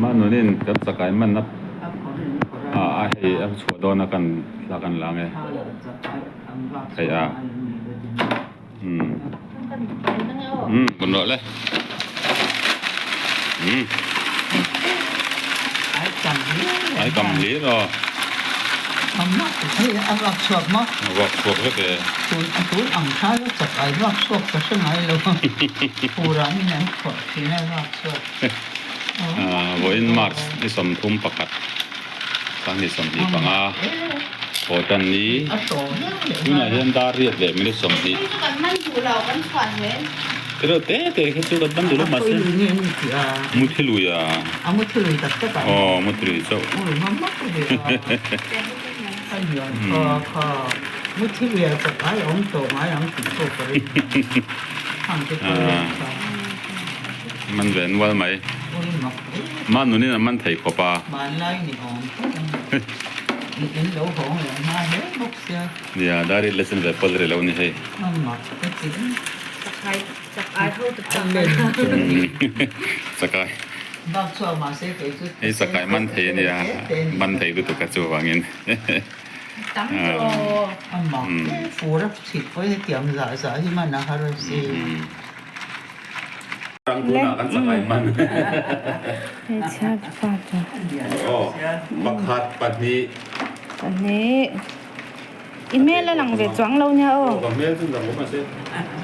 Mahnunin kan chakai manna ah a hei a chhuah dawn a kan thla kan la ange hei a umm umm bun rawh le umm ai kam hlir aw vuak chhuak vek e. Vawiin March ni 31 2025 Thawhtan ni tunah hian dar riat leh minute 20 Tireuh te te kha chu kan man duh lo mahse Muthi lui a aw Muthi lui chauh Man ve nual mai. Man nunin an man thei khawp a. Nia, dar i lesson ve pawl rih lo ni hei. Chakai. Hei chakai man thei a nia, man thei lutuk a chuvangin. Pakhat pahnih. Pahnih. I hmel a lang ve chuang lo nia aw. Ka hmel chu lang awm a se.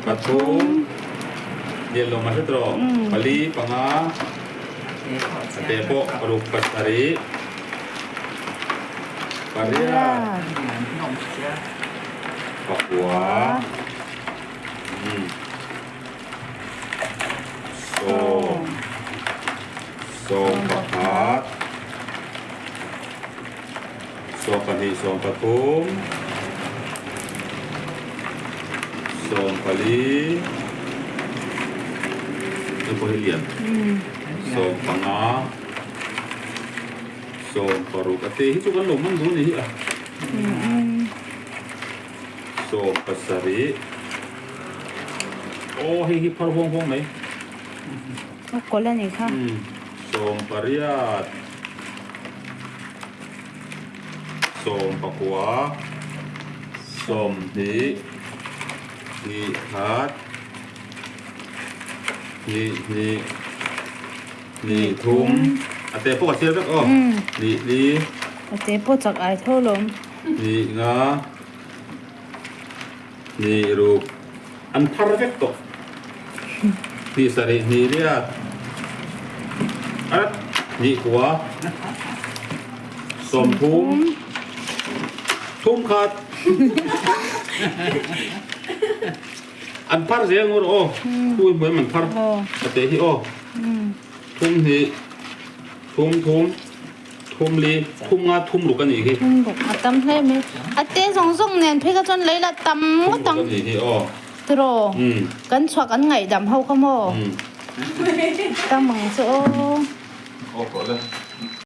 Pathum. Lian lo mahse tawh. Pali panga. Te pawh paruk pasarih. Pariat. Pakua. Sawm, sawm pakhat, 12, 13, 14, hei pawh hi lian, 15, 16 a te hi chu kan lo man duh a ni hi a. 17. Aw hei hi phar huang huang mai. A kawlh a nih kha. 18. 19. 20. 21. 22. 23. A te pawh ka chhiar vek aw. 24. A te pawh chak ai tho lawm. 25. Hnih ruk an phar vek tawh. Hnih sarih hnih riat at hnih kua 30 thum khat an phar zel ngur aw hui hmuai an phar a te hi aw thum hnih thum thum. Thum li, thum nga thum ruk a nih hi. Thum ruk a tam hle mai. A te zawng zawng nen phei kha chuan lei la tam ngawt ang. Thum ruk a nih hi aw. Tiraw? Kan chhuak an ngaihdam ho kha maw? Tam ang chu aw. Aw tawh le.